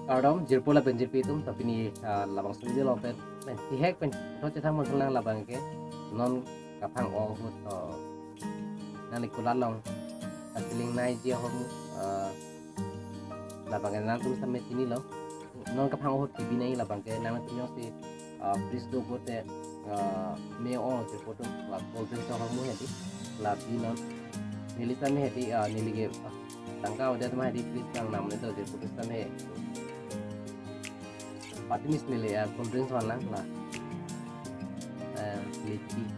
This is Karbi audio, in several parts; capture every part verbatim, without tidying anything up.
Kardom jirpo lapen jirpi atum, ta pini, ah, labangso video along pen, pen, ihek pen, no chethan mon lang labang ke, non kaphang-o ahut, oh, nangli kulat along, ta ceiling naiji ahormu, ah, labang ke nangtum sitame chinilo, non kaphang-o ahut kebi nangji labang ke, nangtum jongsi, ah, fridge do pote, ah, me-o jirpo atum, la cold drinks ahormu hedi, la bi non, neli sitame hedi, ah, neli ke, ah, tangka avedet ma hedi fridge nang nam neto jirpo atum sitame. Pati mis neli, ah, cold drinks van lang la. Eh, lychee.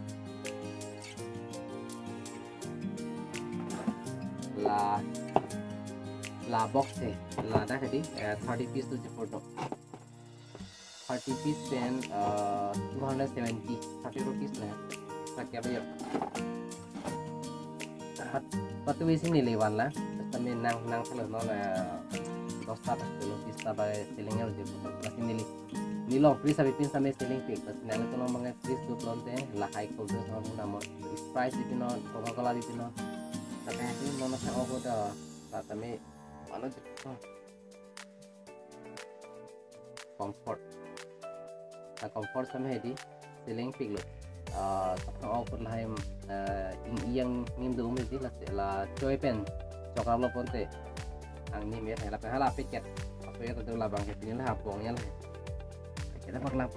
La, la box he, ladak hedi, eh, thirty piece do jirpo atum. Thirty piece pen, eh, two hundred seventy, thirty rupees na. Sakya ba yo. Pat-, patu isi neli van lang. Sitame nang, nang salo non, eh, dos ta, sepuluh piece ta ba ceiling-o jirpo atum. Lasi neli, neli along fridge abipin sitame ceiling pik. Lasi nangtum along abang ke fridge do pulote, lahai cold drinks ahormu nam non. Sprite bipi non, Coca-Cola bipi non. Tapi hedi non kaphang-o ahut, ah, sitame, ano jirpo atum. Comfort. La Comfort sitame hedi, ceiling piklo. Ah, kaphang-o ahut lahai, ah, ing-i angnim do um hedi la, la choi pen chokraplo pote. Angnim ya, lapen hala packet. Aso ya, ta do labang ke pini la hapong ya la. Packet apa kelap?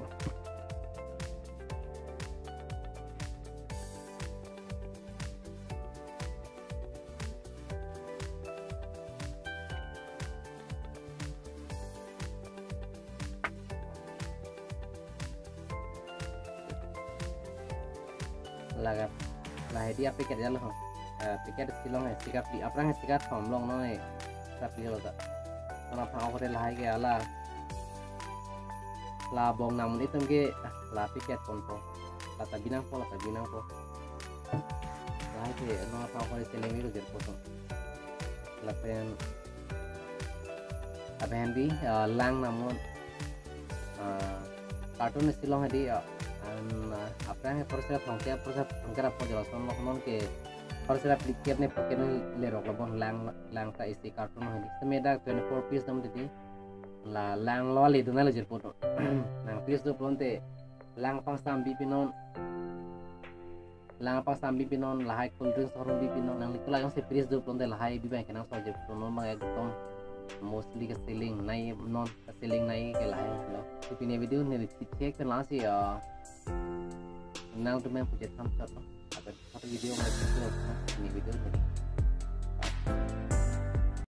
Laga, la hedi apacket jalo ho. Eh, packet isi along he, sikap di, aphrang he sikap thom long non he. Sikap di lo ta. Nang kaphang-o ahut lahai ke hala. La bong nam atum ke, ah, la packet ponpo. La ta bi nangpo, la ta bi nangpo. Lahai ke, nang kaphang-o ahut ceiling ko jirpo atum. Lapen, lapen hedi, ah, lang nam non. Ah, carton isi along hedi, ah, an, ah, aphrang he pharo sera thomkep, pharo sera thomkep ra pho jalo son lo non ke, pharo sera phlikep ne phlikep ne lerok lo bon lang, lang ta isi carton hedi. Sitame dak twenty-four piece dam hedi. La lang lo le dun lo jirpo atum. Nang fridge do pulote lang pang sam bipi non. Lang pang sam bipi non, lahai cold drinks ahormu bipi non. Nangli kulat jongsi fridge do pulote lahai bi abang ke nangso jirpo atum, non abang ekdom mostly ke ceiling nai non, ke ceiling nai ke lahai lo. Pini video neli chithek pen lasi, ah, nangtum pen puji tham chot lo. Lapen satu video nang chiklo, pini video neli.